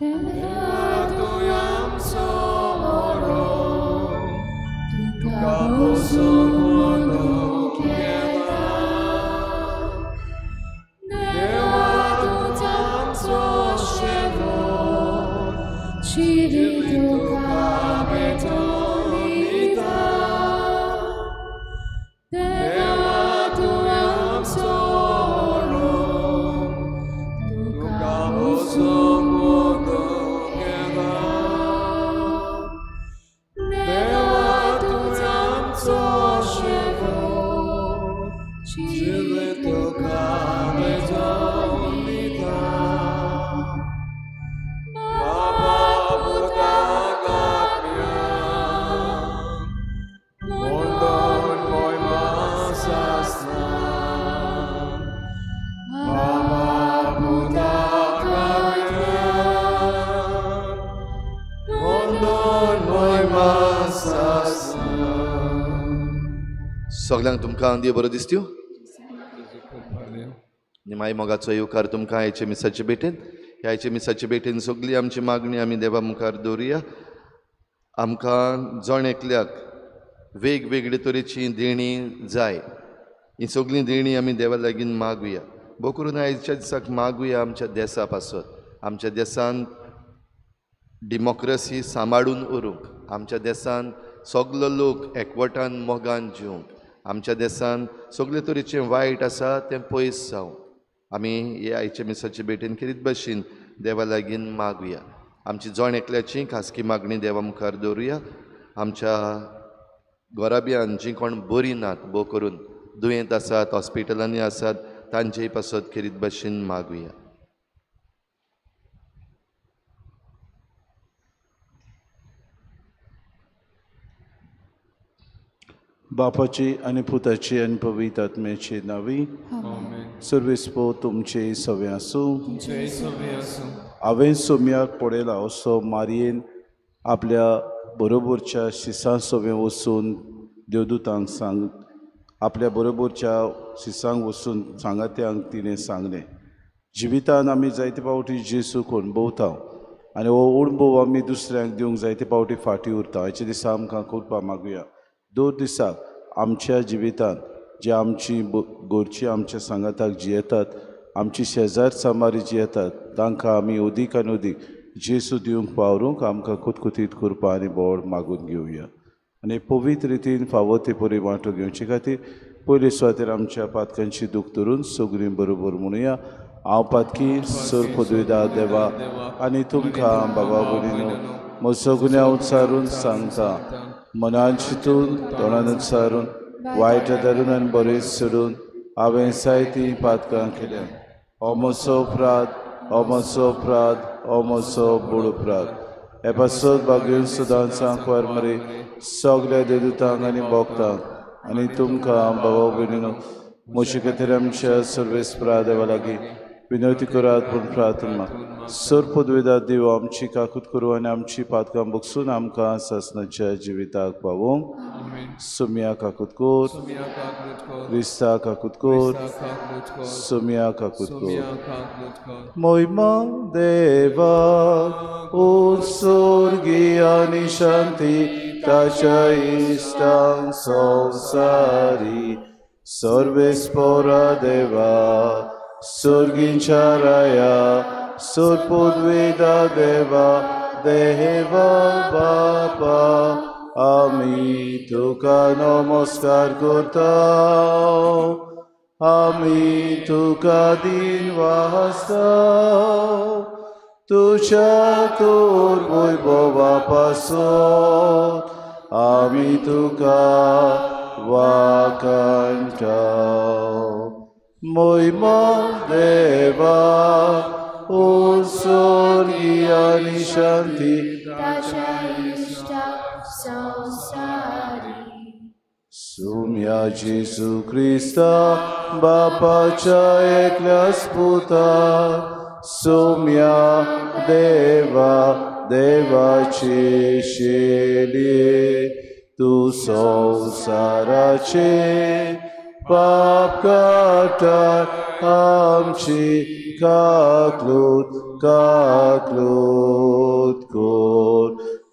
देवा तूं आमचो व्हरो तुका बसूंक वदूंक येता देवा तूंच आमचो शेवट जिवीत तुका भेटोवन दिता देवा तूं आमचो व्हरो तुका बसूंक वदूंक येता देवा तूंच आमचो शेवट जिवीत तुका भेटोवन दिता बाबा पुताक आत्म्याक म्हणून मोयमा सासना बाबा पुताक आत्म्याक म्हणून मोयमा सासना. सगल्यांक तुमकां देव बरो दिसत्यो. निमाई मोगाचो येवकार तुमकां आयचे मिसाचे भेटेन. ह्या आयचे मिसाचे भेटेन सगळी आमची मागणी आमी देवा मुखार दवरुया. आमकां जण एकल्याक वेगवेगळे तरेची देणी जाय. ही सगळीं देणी आमी देवा लागीं मागुया. भोव करून आयच्या दिसाक मागुया आमच्या देसा पासत. आमच्या देसान डेमोक्रसी सांबाळून उरूंक, आमच्या देसान सगलो लोक एकवटान मोगान जिवंक, आमच्या देसान सगळे तरेचें वायट आसा तें पयस जावं. आमी हे आयच्या मिसाचे भेटेन खेरीत भशेन देवा लागीं मागुया. आमची जण एकल्याची खासगी मागणी देवा मुखार दवरुया. आमच्या घराब्यान जीं कोण बरीं नात, भोव करून दुयेंत आसात, हॉस्पिटलांनी आसात, तांचेय पासत खेरीत भशेन मागुया. बापाची आनी पुताची आनी पवित्र आत्म्याची नावी. सर्वेस्पो तुमचे सवे आसूं. हांवें सोम्याक पळयला असो मारयेन आपल्या बरोबरच्या शिसां सवें वचून देवदूतांक सांग आपल्या बरोबरच्या शिसांक वचून सांगात्यांक तिणें सांगलें. जिवितान आमी जायते फावटी जेजूक अणभवता आनी हो अणभव आमी दुसऱ्यांक दिवंक जायते फावटी फाटीं उरता. हाचे दिसा आमकां करपा मागुया. दर दिसाक आमच्या जिवितांत जे आमची घरची आमच्या सांगाताक जियेतात, आमची शेजार सामारी जियेतात, तांकां आमी अदीक आनी अदीक जेजू दिवंक पावरूंक आमकां कुतकुतीत करपा आनी बोड मागून घेवया. आनी पवित्र रितीन फावो ते परी वांटो घेवचे खातीर पयले सुवातेर आमच्या पातकांची दूख धरून सगळीं बरोबर म्हणुया. हांव पातकी सर पदवेदा देवा आनी तुमकां बाबा भयणीनो म्हजो गुन्यांव उच्चारून सांगता. मनान चिंतून तोंडान उच्चारून वायट धरून आनी बरें सोडून हांवें जायतीं पातकां केल्या. हो म्हजो अपराध, हो म्हजो अपराध, हो म्हजो व्हड अपराध. हे पासत भाग्यून सदांच सांकवार मरे सगल्या देदूतांक आनी भोगतांक आनी तुमकां बाबा भयणीनो म्हजे खातीर आमच्या सर्वेस्परा देवा लागीं विनवती करात पूण प्रार्थना. सर पदवेदा देव आमची काकूत करूं आनी आमची पातकां बगसून आमकां सासणाच्या जिविताक पावोवंक. सुमिया काकूत कोर, क्रिस्ता काकूत कोर, सुमिया काकूत कोर. मोहिमा देवा उत्सर्गी आनी शांती ताच्या इश्टांक संवसारी. सर्वेस्परा देवा स्वर्गींच्या राया सोरपुद्वेदा देवा देवा बापा आमी तुका नमस्कार करता, आमी तुका दिन वाजता, तुज्या तूर वैभवा पासून आमी तुका वाखाणटा. मोहिमा देवा उत्सर्गी आनी शांती सुम्या जेजू क्रिस्ता बापाच्या एकल्याच पुता सुम्या देवा देवाची शेली तूं संवसाराचे पाप काडटा आमची काकलूत काकलूत कोर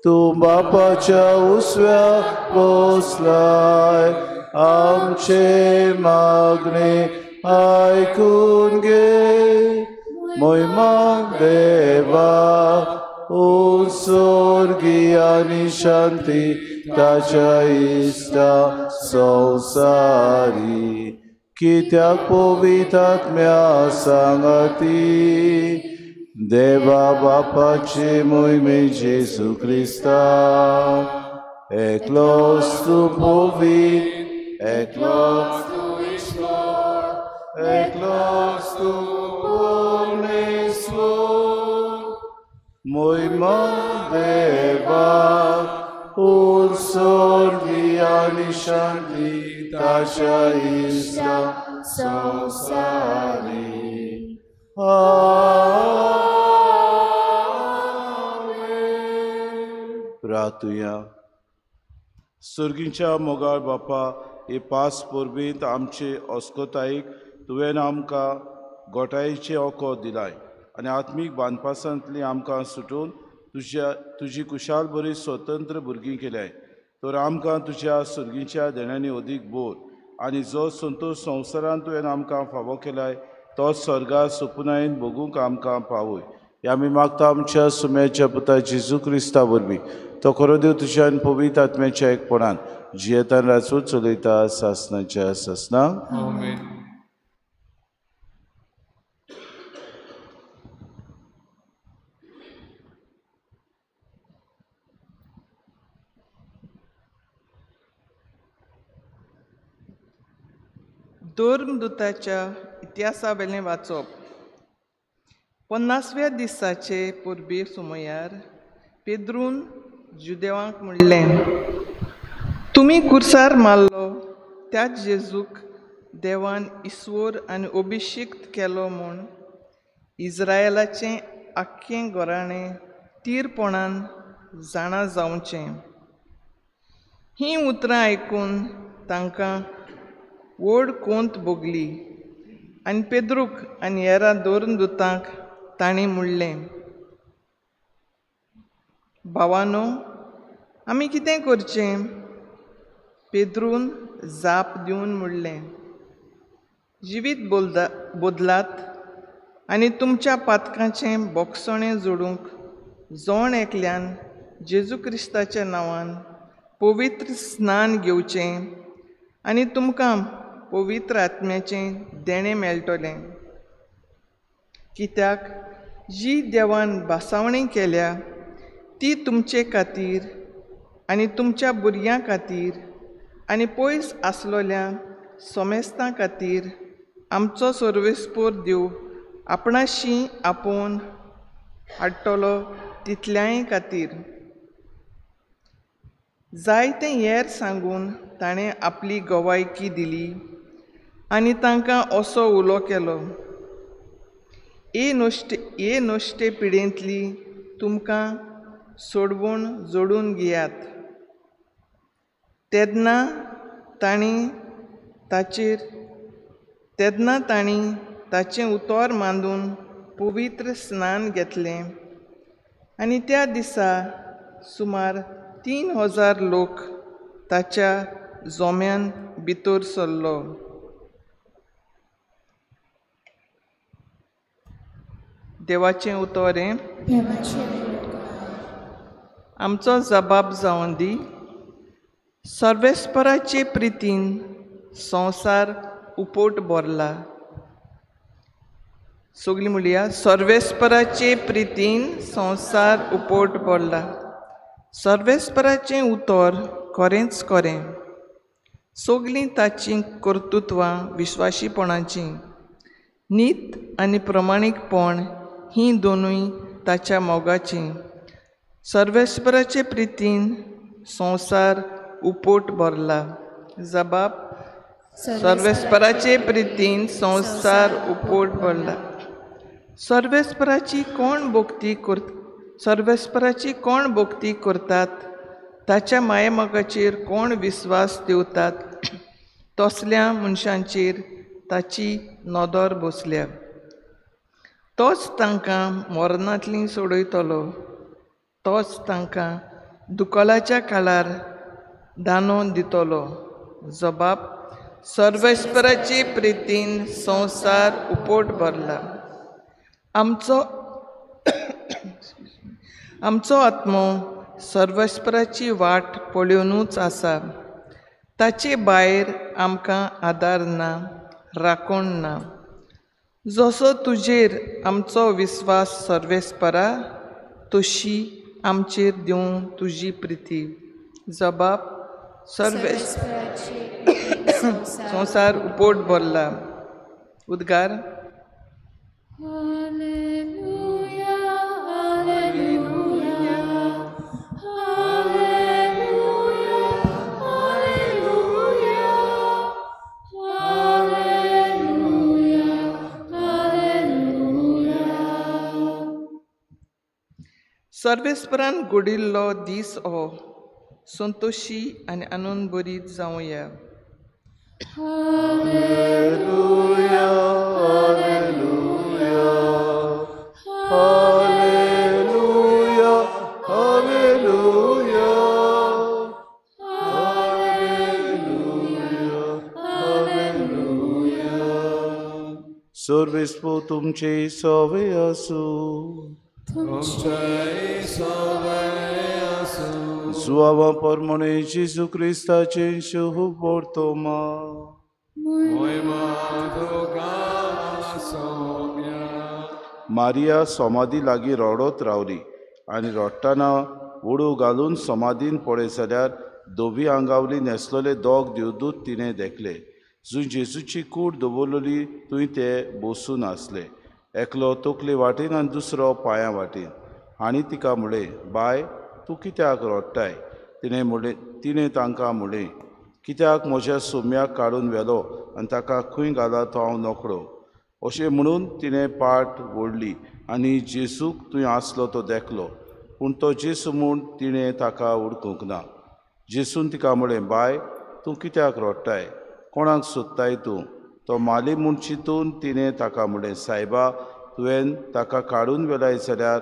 तूं बापाच्या उसव्या बसलाय आमचे मागणे आयकून घे मोहिमा देवा उत्सर्गी आनी शांती ताच्या इश्टा संवसारी कित्याक पवित्र आत्म्या सांगाती देवा बापाचे मोहिमे जेजू क्रिस्ता एकलोच तूं पवित्र एकलोच तूं ईश्वर एकलोच तूं परमेश्वर मोहिमा देवा उत्सर्गी आनी शांती ताच्या इश्टा संवसारी. आमेन. प्रार्थुया. सर्गीच्या मोगाळ बापा हे पास परबेंत आमचे अस्कतायेक तुवें आमकां गोठायेचें ओको दिलाय आनी आत्मीक बांदपासांतली आमकां सुटून तुजी कुशाल बरी स्वतंत्र भुरगीं केल्याय तर आमकां तुज्या सर्गीच्या देण्यांनी अदीक बोर आनी जो संतोश संवसारांत तुवें आमकां फावो केलाय तो स्वर्गा सुपुनायेन भोगूंक आमकां पावय. हे आमी मागता आमच्या सुम्याच्या पुता जेजू क्रिस्ता वरवीं तो खरो देव तुज्या आनी पवित्र आत्म्याच्या एकपणान जियेतान राजवट चलयता सासनाच्या सासनाक. आमेन. धर्मदूताच्या इतिहासावेलें वाचप. 50व्या दिसाचे परबे सुमयार पेद्रून जुदेवांक म्हणलें, तुमी कुर्सार मारलो त्याच जेजूक देवान ईश्वर आनी अभिषिक्त केलो म्हूण इस्रायलाचें आख्खें घराणें तीरपणान जाणा जावचें. हीं उतरां आयकून तांकां व्हड कोंत भोगली आनी पेद्रूक आनी हेरां धर्मदूतांक तांणी म्हणलें, भावानो आमी कितें करचें? पेद्रून जाप दिवन म्हणलें, जिवीत बदलात आनी तुमच्या पातकांचें बोगसणें जोडूंक जण एकल्यान जेजू क्रिस्ताच्या नांवान पवित्र स्नान घेवचें आनी तुमकां पवित्र आत्म्याचें देणें मेळटलें. कित्याक जी देवान भासावणी केल्या ती तुमचे खातीर आनी तुमच्या भुरग्यां खातीर आनी पयस आसलोल्या सोमेस्तां खातीर आमचो सर्वेस्पोर देव आपणाशी आपोवन हाडटलो तितल्याय खातीर. जायतें हेर सांगून ताणें आपली गवायकी दिली आनी तांकां असो उलो केलो, ए नश्टे पिडेंतली तुमकां सोडवण जोडून घेयात. तेन्ना तांणी ताचें उतर मांदून पवित्र स्नान घेतलें आनी त्या दिसा सुमार 3000 लोक ताच्या जोम्यान भितर सरलो. देवाचें उतर हें आमचो जबाब जावन दी. सर्वेस्पराचे प्रितीन संवसार उपोट भरला. सगळीं म्हणया, सर्वेस्पराचे प्रितीन संवसार उपोट भरला. सर्वेस्पराचें उतर खरेंच खरें, सगळीं ताचीं कर्तृत्वां विश्वाशीपणाचीं, नीत आनी प्रमाणीकपण हीं दोनूय ताच्या मोगाचीं. सर्वेस्पराचे प्रितीन संवसार उपोट भरला. जबाब, सर्वेस्पराचे प्रितीन संवसार उपोट भरला. सर्वेस्पराची कोण भक्ती करतात, ताच्या मायेमोगाचेर कोण विस्वास दवरतात, तसल्या मनशांचेर ताची नदर बसल्या. तोच तांकां मरणांतली सोडयतलो, तोच तांकां दुकळाच्या काळार दानोवन दितलो. जबाब सर्वेस्पराची प्रितीन संवसार उपोट भरला. आमचो आमचो आत्मो सर्वेस्पराची वाट पळोवनूच आसा. ताचे भायर आमकां आदार ना, राखण ना. जसो तुजेर आमचो विस्वास सर्वेस्परा, तशी आमचेर दिवं तुजी प्रिती. जबाब संवसार उपोट भरला. उद्गार. सर्वेस्परान घडिल्लो दीस हो, संतोशी आनी आनंद भरीत जावया. Hallelujah, hallelujah, hallelujah, hallelujah, hallelujah, hallelujah. सर्वेस्पर तुमचे सवे आसूं. जुआवा परमणे जेजू क्रिस्ताचे शुभ वर्तमा. मारिया समाधी लागीं रडत रावली आनी रडटना उडू घालून समाधीन पळय जाल्यार धवी आंगावली न्हेसलेले दोग देवदूत तिणें देखले. जंय जेजूची कूड दवरलेली थंय ते बसून आसले, एकलो तकले वाटेन आनी दुसरो पांयां वाटेन. आनी तिका म्हळें, बाय तूं कित्याक रडटाय? तिणें तांकां म्हळें, कित्याक म्हज्या सोम्याक काडून व्हेलो आनी ताका खंय घाला तो हांव नकळो. अशें म्हणून तिणें पाट ओडली आनी जेजूक थंय आसलो तो देखलो, पूण तो जेजू म्हूण तिणें ताका वळखूंक ना. जेजून तिका म्हळें, बाय तूं कित्याक रडटाय? कोणाक सोदताय तूं? तो माली म्हूण चिंतून तिणें ताका म्हळें, सायबा तुवें ताका काडून व्हेलाय जाल्यार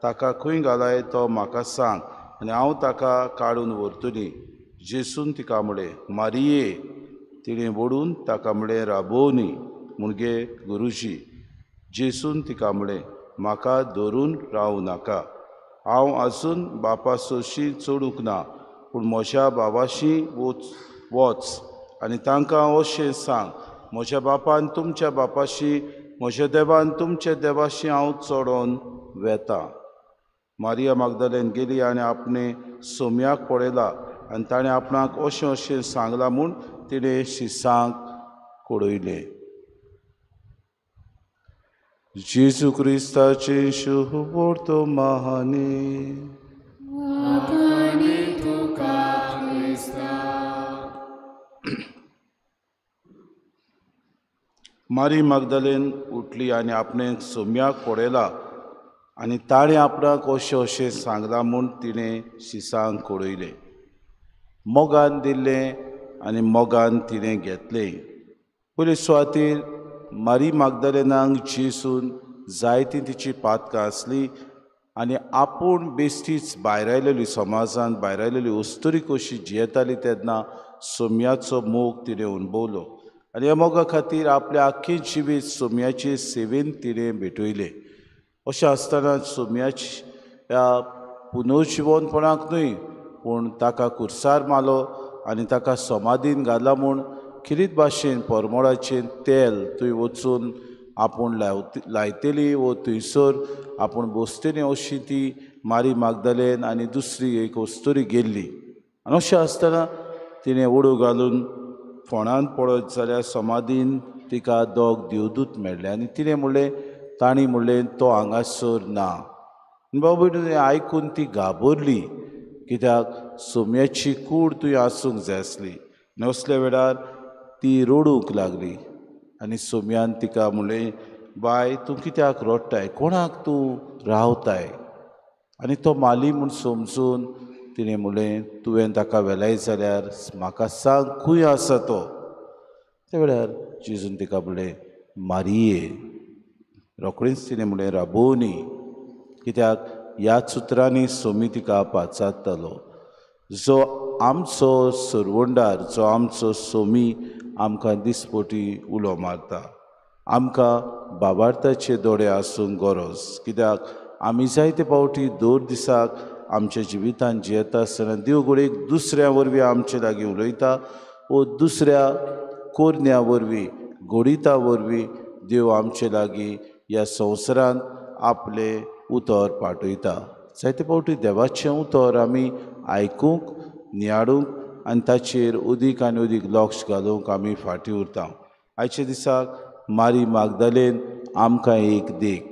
ताका खंय घालाय तो म्हाका सांग आनी हांव ताका काडून व्हरतली. जेजून तिका म्हळें, मारिये. तिणें वडून ताका म्हळें, राबोवनी मुणगे गुरुजी. जेजून तिका म्हळें, म्हाका धरून रावूं नाका, हांव आजून बापा सोशी चडूंक ना, पूण म्हज्या बाबाशी वच आनी तांकां अशें सांग, म्हज्या बापान तुमच्या बापाशी, म्हज्या देवान तुमच्या देवाशी हांव चडोन वेता. मारिया मागदालेन गेली आनी आपणे सोम्याक पळयला आनी ताणें आपणाक अशें अशें सांगलां म्हूण तिणें शिसांक कळयलें. जेजू क्रिस्ताचें शुभ वर्तमानी. मारी मागदालेन उठली आनी आपणे सोम्याक पळयला आनी ताणें आपणाक अशें अशें सांगलां म्हूण तिणें शिसांक कळयलें. मोगान दिल्लें आनी मोगान तिणें घेतलें. पयले सुवातेर मारी मागदालेनाक जेजून जायतीं तिची पातकां आसली आनी आपूण बेश्टीच भायर आयलेली, समाजान भायर आयलेली अस्तुरी कशी जियेताली तेन्ना सोम्याचो मोग तिणें अणभवलो आनी ह्या मोगा खातीर आपलें आख्खें जिवीत सोम्याचे सेवेन तिणें भेटयलें. अशें आसतना सोम्याच्या पुनर्जिवनपणाक न्हय, पूण ताका कुर्सार मारलो आनी ताका समाधीन घाला म्हूण खिरीत भाशेन परमळाचें तेल थंय वचून आपूण लायतली वो थंयसर आपूण बसतली अशी ती मारी मागदालेन आनी दुसरी एक अस्तुरी गेल्ली. आनी अशें आसतना तिणें उडो घालून फोंडान पळयत जाल्यार समाधीन तिका दोग देवदूत मेळ्ळे आनी तिणें म्हणलें, तांणी म्हणलें तो हांगासर ना. बाबू आयकून ती घाबरली, कित्याक सोम्याची कूड थंय आसूंक जाय आसली. आनी असल्या वेळार ती रडूंक लागली आनी सोम्यान तिका म्हणलें, बाय तूं कित्याक रडटाय? कोणाक तूं रावताय? आनी तो माली म्हूण समजून तिणें म्हणलें, तुवें ताका व्हेलाय जाल्यार म्हाका सांग खंय आसा तो. त्या वेळार जेजून तिका म्हणलें, मारिये. रोखडीच तिणें म्हणलें राबोनी, कित्याक ह्याच उतरांनी सोमी तिका पाचारतालो. जो आमचो सरवंडार, जो आमचो सोमी आमकां दिसपटी उलो मारता. आमकां बाबार्थाचे दोळे आसूंक गरज, कित्याक आमी जायते फावटी दर दिसाक आमच्या जिवितांत जियेता आसतना देव घडयेक दुसऱ्या वरवीं आमचे लागीं उलयता वो दुसऱ्या कोरन्या वरवीं, घडिता वरवीं देव आमचे लागीं ह्या संवसारांत आपलें उतर पाठयता. जायते फावटी देवाचें उतर आमी आयकूंक, नियाळूंक आनी ताचेर अदीक आनी अदीक लक्ष घालूंक आमी फाटीं उरता. आयच्या दिसाक मारी मागदालेन आमकां एक देख,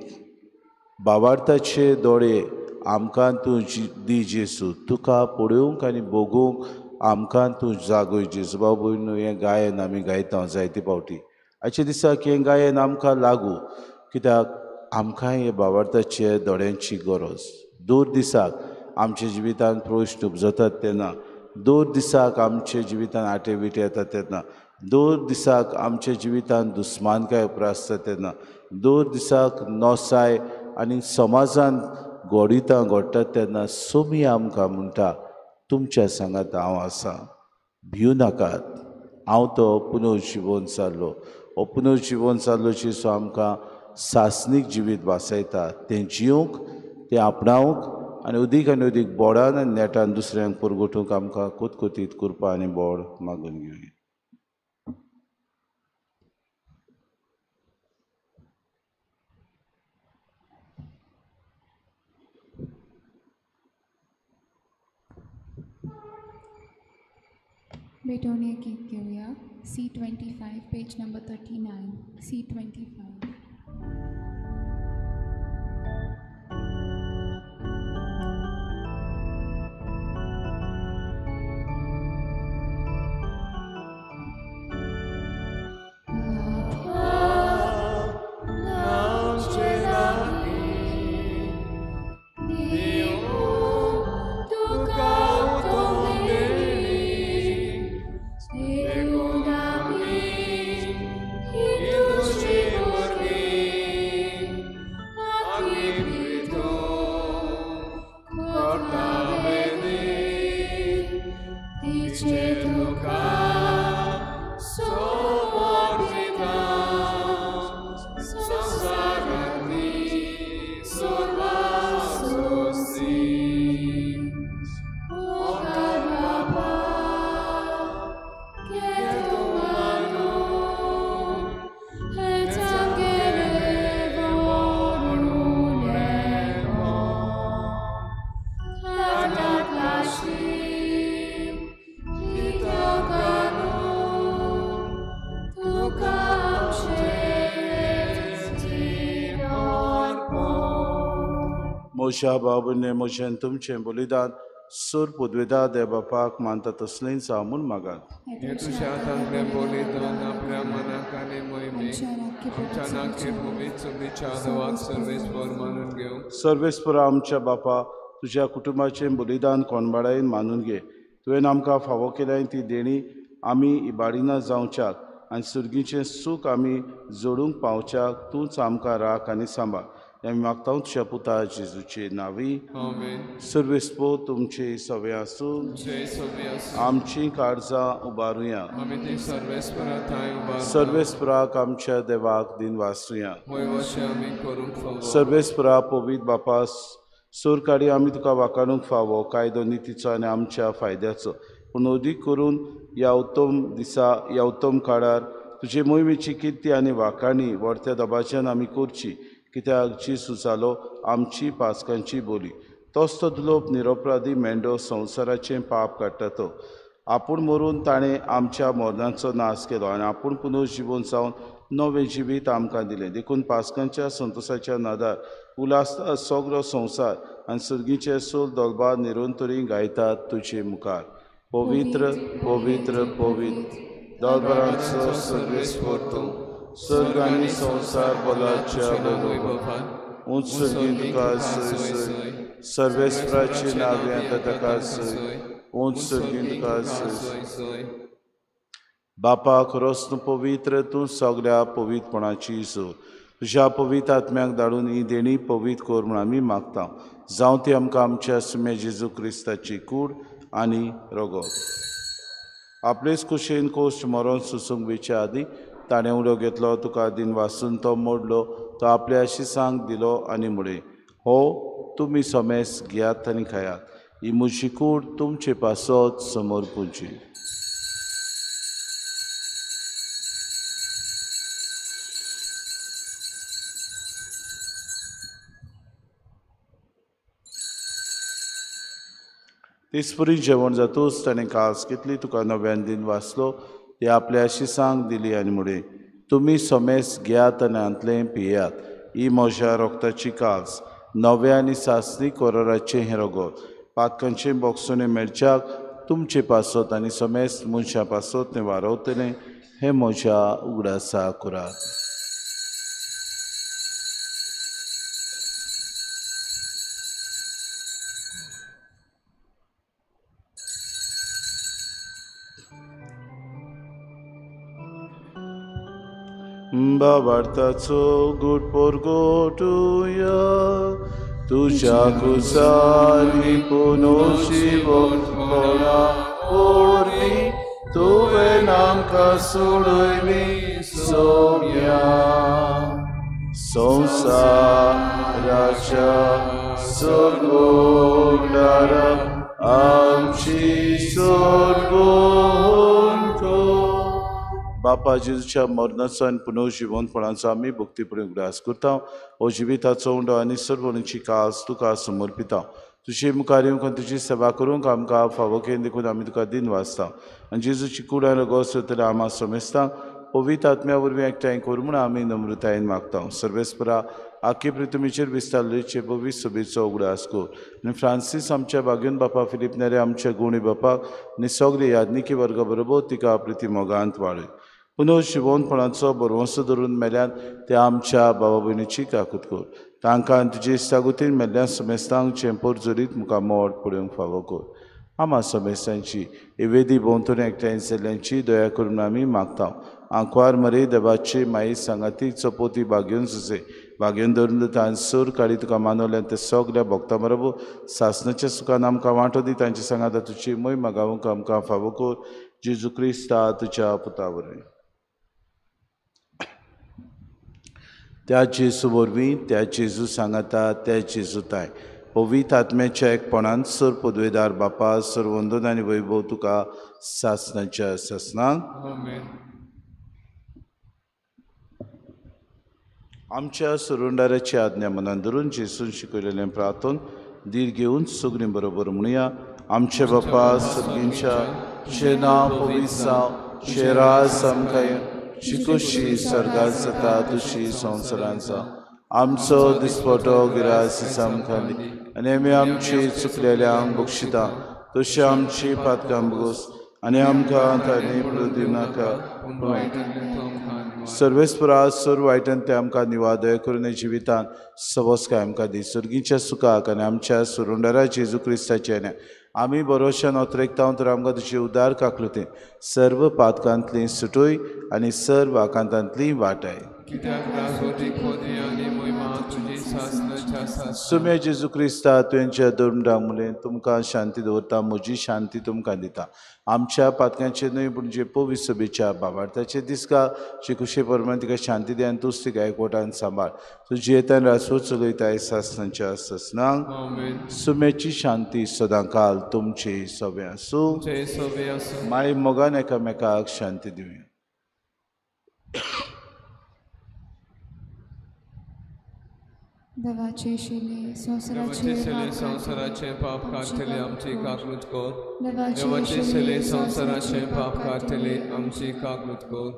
बाबार्थाचे दोळे आमकां तूं दी जेजू, तुका पळोवंक आनी भोगूंक आमकां तूं जागय जेजू. बाबू न्हू हें गायन आमी गायता जायते फावटी. आयच्या दिसाक हें गायन आमकां लागू, कित्याक आमकां हे बाबार्थाचे दोळ्यांची गरज. दर दिसाक आमच्या जिवितांत प्रश्न उपजतात तेन्ना, दर दिसाक आमच्या जिवितांत आटे विटे येतात तेन्ना, दर दिसाक आमच्या जिवितांत दुस्मानकाय उप्रासता तेन्ना, दर दिसाक नोसाय आनी समाजांत घडितां घडटात तेन्ना सोमी आमकां म्हणटा, तुमच्या सांगात हांव आसा, भिवू नाकात, हांव तो पुनर्जिवन जाल्लो. हो पुनर्जिवन जाल्लो जेजू आमकां सासणीक जिवीत वाचयता. तें जिवंक, तें आपणावंक आनी अदीक आनी अदीक बोडान आनी नेटान दुसऱ्यांक पुरगोटूंक आमकां कोतकोतीत कृपा आनी बोड मागून घेवया. भेटवणे गीत घेऊया. C25 page number 39. C25. म्हज्या बाबूने म्हजें तुमचें बलिदान सूर पुदवेदा देव बापाक मानता तसलेंच हांव म्हूण मागात. तुज्या हातांतलें बलिदान आपल्या मनाक आनी मोहिमेक आमच्या नाके पवित्र सुबीच्या देवाक सर्वेस्पर मानून घेवं. सर्वेस्पर आमच्या बापा, तुज्या कुटुंबाचें बलिदान कोणबाडायेन मानून घे. तुवें आमकां फावो केल्याय ती देणी आमी इबाडिना जावच्याक आनी सुर्गीचें सूख आमी जोडूंक पावच्याक तूंच आमकां राख आनी सांबाळ. आमी मागता तुज्या पुता जेजूचे नांवी. सर्वेस्पर तुमचे सवे आसूं. आमची काळजां उबारुया. सर्वेस्पराक आमच्या देवाक दिन वासुया. सर्वेस्परा पवित्र बापा, सोरकाडी आमी तुका वाकाणूंक फावो कायदो नितीचो आनी आमच्या फायद्याचो, पूण अदीक करून ह्या उत्तम दिसा, ह्या उत्तम काळार तुजे मोहिमेची किर्ती आनी वाकाणी व्हडत्या दबाज्यान आमी करची, कित्याक जेजू जालो आमची पासकांची बोली. तोच तो दुलोप निरपराधी मेंढो संवसाराचें पाप काडटा तो. आपूण मरून ताणें आमच्या मरणाचो नाश केलो आनी आपूण पुनर्जिवन जावन नवें जिवीत आमकां दिलें. देखून पासकांच्या संतोसाच्या नादार उल्हासता सगलो संवसार आनी सर्गीचे सोल दोलबा निरंतरी गायतात तुजे मुखार. पवित्र पवित्र पवित्र दोलबरांचो सर्वेस्पर तूं, सर्ग आनी संवसार बलाच्या वैभवान उंच सर्गीं तुका सय सय, सर्वेस्पराचे नांवे आतां ताका सय, उंच सर्गीं तुका सय सय. बापा खरोच तूं पवित्र, तूं सगळ्या पवित्रपणाची जोड. तुज्या पवित्र आत्म्याक धाडून ही देणी पवित्र कर म्हूण आमी मागता. जावं ती आमकां आमच्या सुम्या जेजू क्रिस्ताची कूड आनी रगत. आपलेच कुशीन कोश्ट मरोन सुसूंक वेच्या आदीं ताणें उलो घेतलो, तुका दिन वासून तो मोडलो, तो आपल्या शिसांक दिलो आनी म्हळें, हो तुमी समेस घेयात आनी खायात, ही म्हजी कूड तुमचे पासत समर्पूची. तेचपरी जेवण जातूच ताणें कास घेतली, तुका नव्यान दिन वाचलो, ते आपल्या शिसांक दिली आनी म्हळें, तुमी समेस घेयात आनी हांतलें पियात, ही म्हज्या रोगताची कास, नव्या आनी सासणी कोराराचें हें रगत, पातकांचें बोगसणें मेळच्याक तुमचे पासत आनी समेस्त मनशां पासत तें वारवतलें, हें म्हज्या उगडासा करात. बाबार्थाचो गुड पोरगोटुया तुज्या कुसारी पुनोशी बोटपणा पोरवी तुवें आमकां सोडयली सोम्या संवसाराच्या सगोडारा आमची सोडगोन कर. बापा जेजूच्या मरणाचो आनी पुनर्जिवनपणाचो आमी भक्तीपूर्ण उगडास करता. हो जिविताचो उंडो आनी सर्वणीची कास तुका समर्पिता. तुजे मुखार येवंक आनी तुजी सेवा करूंक आमकां फावो केली देखून आमी तुका दिन वाचता. आनी जेजूची कूड आनी रगत सोदतले आमा समेस्ता पवित्र आत्म्या वरवीं एकठांय कर म्हूण आमी नम्रतायेन मागता. सर्वेस्परा आखी पृथ्वीचेर विस्तारलेचे पवित्र सभेचो उगडास कर आनी फ्रांसीस आमच्या बागेवन बापा फिलीप नेरे आमच्या गुणी बापाक आनी सगळे याज्ञिकी वर्गा बरोबर तिका प्रिती मोगांत वाडय. पुनर्जिवनपणाचो भरवंसो धरून मेल्यान ते आमच्या बाबा भयणीची काकूत कर. तांकां तुजे इश्टागतीन मेल्ल्या समेस्तांक चेंपोर जरीत मुखार मोड पळोवंक फावो कर. आमा समेस्तांची वेदी भोंवतणी एकठांय जाल्ल्यांची दया करून आमी मागता. आंकवार मरे देवाची माई सांगाती चपोती बागेवन सुसे बागेवन धरून तांचे सूर काडी तुका मानवल्यान ते सगल्या भक्तां बरोबर सासणाच्या सुखान आमकां वांटो दी. तांचे सांगाता तुजी मोय मागावंक आमकां फावो कर. जेजू क्रिस्ता तुज्या पुता वरवीं. त्या जेजू वरवीं, त्या जेजू सांगाता, त्या जेजू ताय पवित्र आत्म्याच्या एकपणान सर पदवेदार बापा सर वंदन आनी वैभव तुका सासणाच्या सासणाक. आमच्या सुरुंडाराची आज्ञा मनान धरून जेजून शिकयलेलें प्रार्थन धीर घेवन सगळीं बरोबर म्हणुया. आमचे बापा सर्गींच्या, तुजें नांव पवित्र जावं, तुजें राज आमकां येवं, तुजी खोशी स्वर्गांत जाता तशी संवसारांत जावं. आमचो दिसपटो गिरास आमकां दी आनी आमी आमची चुकलेल्यांक बक्षिता तशी आमची पातकां भोगोस आनी आमकां तांणी पडूं दिवनाका. सर्वेस्परा सर्व वायटान ते आमकां निवादय करून जिवितान सवस्काय आमकां दी. सर्गीच्या सुखाक आनी आमच्या सुरुंडारा जेजू क्रिस्ताचे आमी बरोवशान अतरेकता तर आमकां तुजे उदार काकलुते सर्व पातकांतली सुटोय आनी सर्व आकांतांतली वाटाय. सुम्या जेजू क्रिस्ता तुवेंच्या दोन मुले तुमकां शांती दवरता, म्हजी शांती तुमकां दिता. आमच्या पातकांचे न्हय पूण जे पवित्र सभेच्या बाबार्थाचे दिसका जे खुशे प्रमाण तिका शांती दी आनी तूच तिका एकवटान सांबाळ. तुजी येतान रासो चलयताय सासणाच्या सासणाक. सुम्याची शांती सदांकाल तुमची सगळें आसूं. माय मोगान एकामेकाक शांती दिवया. देवाचे शिले संवसाराचे पाप काडटले आमची काकूत कर. देवाचे शिले संवसाराचे पाप काडटले आमची काकूत कर.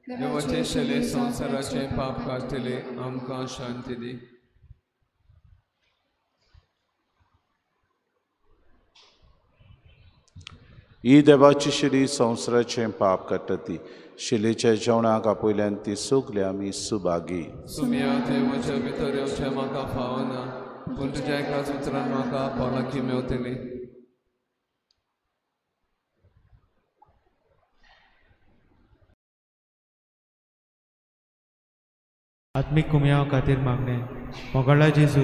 देवाचे शिले संवसाराचे पाप काडटले आमकां शांती दी. ही देवाची शिली संवसाराचें पाप काडटा ती शिलेच्या जेवणाक आपयल्यान ती सगळी आमी सुभागी. सुम्या देवाच्या भितर येवचें म्हाका फावना, पूण तुज्या एकाच उतरान म्हाका भलायकी मेवतली. आत्मीक कुमयाव खातीर मागणें. मोगाळा जेजू,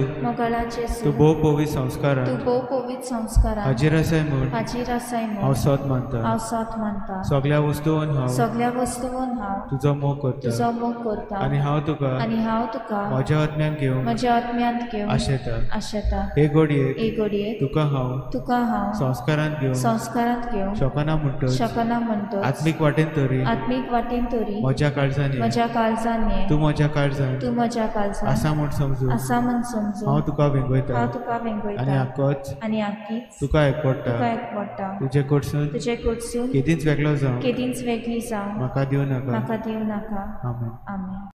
तूं भोव पवित्र संस्कारांत हाजीर आसाय म्हूण हांव सोत मानता. सगळ्या वस्तून हांव तुजो मोग करता आनी हांव तुका म्हज्या आत्म्यांत घेवंक आशेता. हे घडयेक तुका हांव संस्कारांत घेवंक शकना म्हणटच आत्मीक वाटेन तरी म्हज्या काळजान ये, तूं म्हज्या काळजान आसा म्हूण समजून हांव तुका वेंगयता आनी आक्कीच तुका एकवटा. तुजे कडसून केदींच वेगळो जावं म्हाका दिवं नाका. आमेन. आमेन.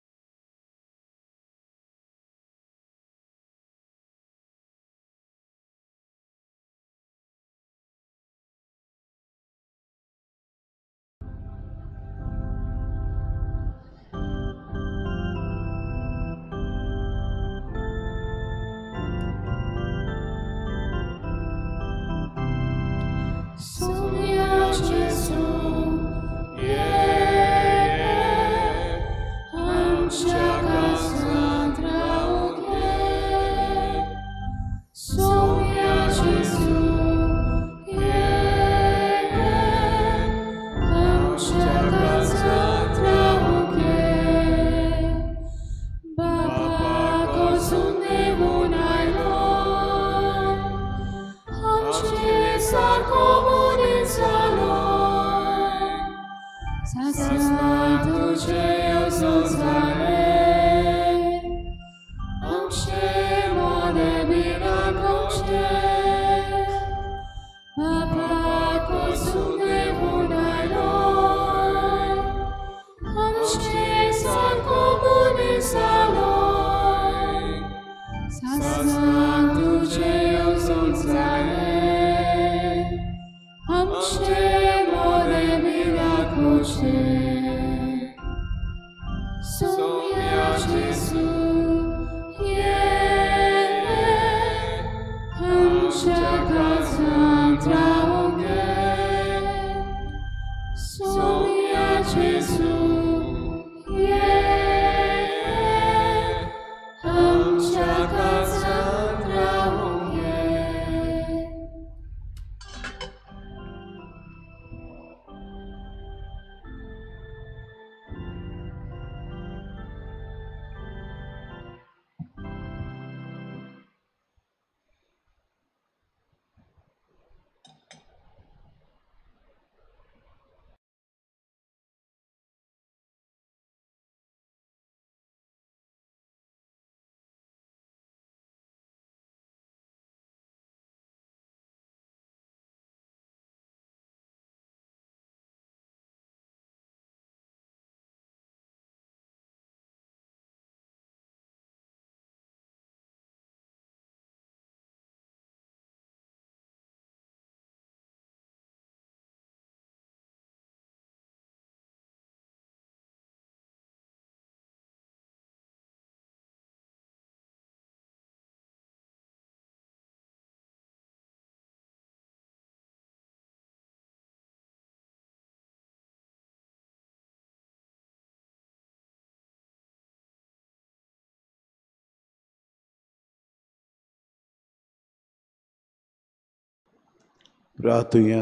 प्रार्थुया.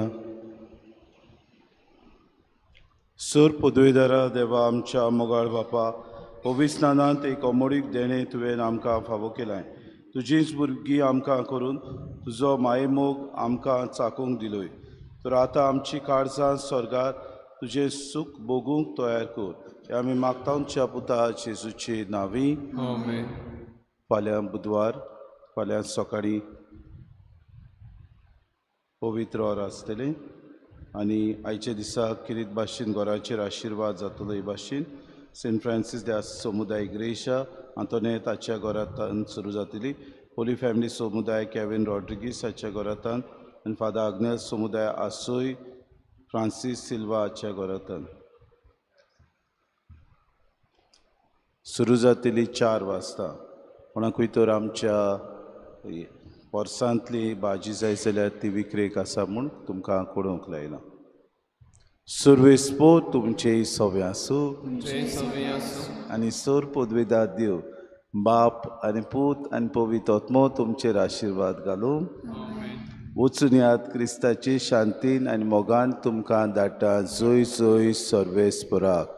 सूर पदवीधरा देवा आमच्या मोगाळ बापा, पविस्नानांत एक अमोडीक देणें तुवें आमकां फावो केलां. तुजीच भुरगीं आमकां करून तुजो मायेमोग आमकां चाकूंक दिलोय. तर आतां आमची काळजां स्वर्गार तुजें सूख भोगूंक तयार कर. हें आमी मागता आमच्या पुता जेजूचे नांवी. आमेन. फाल्यां बुधवार, फाल्यां सकाळीं पवित्र or आसतलें आनी आयच्या दिसा किरीत भाशेन घराचेर आशिर्वाद जातलो. हे भाशेन सेंट फ्रांसीस दे समुदाय ग्रेशा आंतोनेत हाच्या घरांत सुरू जातली. होली फॅमिली समुदाय केविन रॉड्रिगीस हाच्या घरांत आनी फादर आग्नेल समुदाय आसोय फ्रांसीस सिल्वा हाच्या घरांत सुरू जातली 4 वाजता. कोणाकूय तर आमच्या पोरसांतली भाजी जाय जाल्यार ती विक्रेक आसा म्हूण तुमकां कळोवंक लायलां. सर्वेस्पो तुमचे सवे आसूं आनी सर पदवेदार देव बाप आनी पूत आनी पवित्र आत्मो तुमचेर आशिर्वाद घालूं. वचून यात क्रिस्ताची शांतीन आनी मोगान तुमकां धाडटा. जोय जोय सर्वेस्पराक.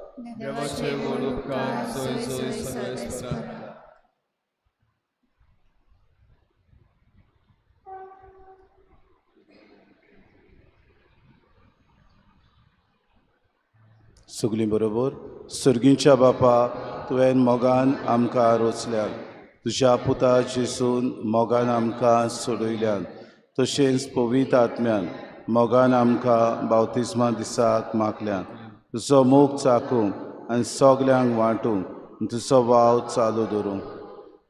सगळीं बरोबर. सर्गींच्या बापा, तुवें मोगान आमकां रोचल्यान, तुज्या पुता जेसून मोगान आमकां सोडयल्यान, तशेंच पवित्र आत्म्यान मोगान आमकां बावतिज्मा दिसाक मागल्यान. तुजो मोग चाकूंक आनी सगल्यांक वांटूंक तुजो वाव चालू दवरूंक.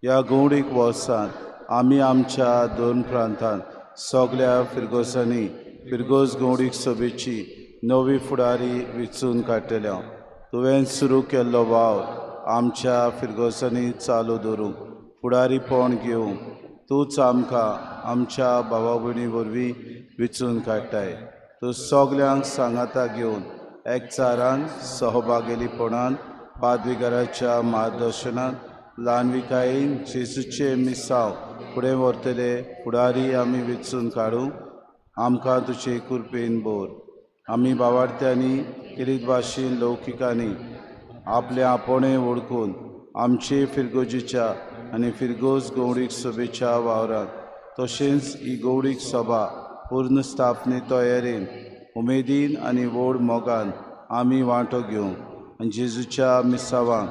ह्या गौडीक वर्सांत आमी आमच्या दोन प्रांतांत सगल्या फिरगोजांनी फिरगोज गौडीक सभेची नवी फुडारी विचून काडटल्या. तुवें सुरू केल्लो वावर आमच्या फिरगोजांनी चालू दवरूंक फुडारीपण घेवंक तूंच आमकां आमच्या भावा भयणी वरवीं विचून काडटाय. तूं सगल्यांक सांगाता घेवन एकचारान सहभागेलीपणान पादविगाराच्या मार्गदर्शनान ल्हानविकायेन जेजूचे मिसांव फुडें व्हरतले फुडारी आमी विचून काडूंक आमकां तुजे कृपेन भर. आमी बावार्थ्यांनी केरीत भाशेन लौकिकांनी आपले आपोणे वळखून आमचे फिरगोजीच्या आनी फिरगोज गौडीक सभेच्या वावरांत तशेंच ही गौडीक सभा पूर्ण स्थापने तयारेन उमेदीन आनी व्हड मोगान आमी वांटो घेवंक आनी जेजूच्या मिसावांक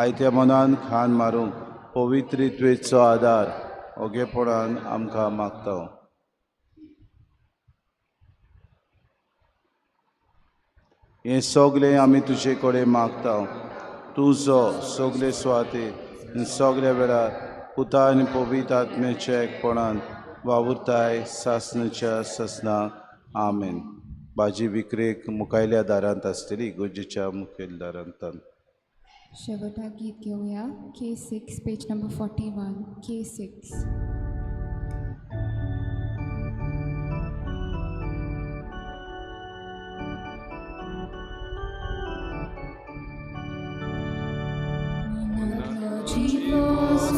आयत्या मनान खान मारूंक पवित्रित्वेचो आदार ओगेपणान आमकां मागता. हें सगळें आमी तुजे कडेन मागता. तूं जो सगळे सुवातेर सगळ्या वेळार पुता आनी पवित्र आत्म्याच्या एकपणान वावुरताय सासणाच्या सासणा. आमेन. भाजी विक्रेक मुखायल्या दारांत आसतली, इगर्जेच्या मुखेल दारांत. शेवटाक गीत घेवया. K6 page number 41. K6. Jesus,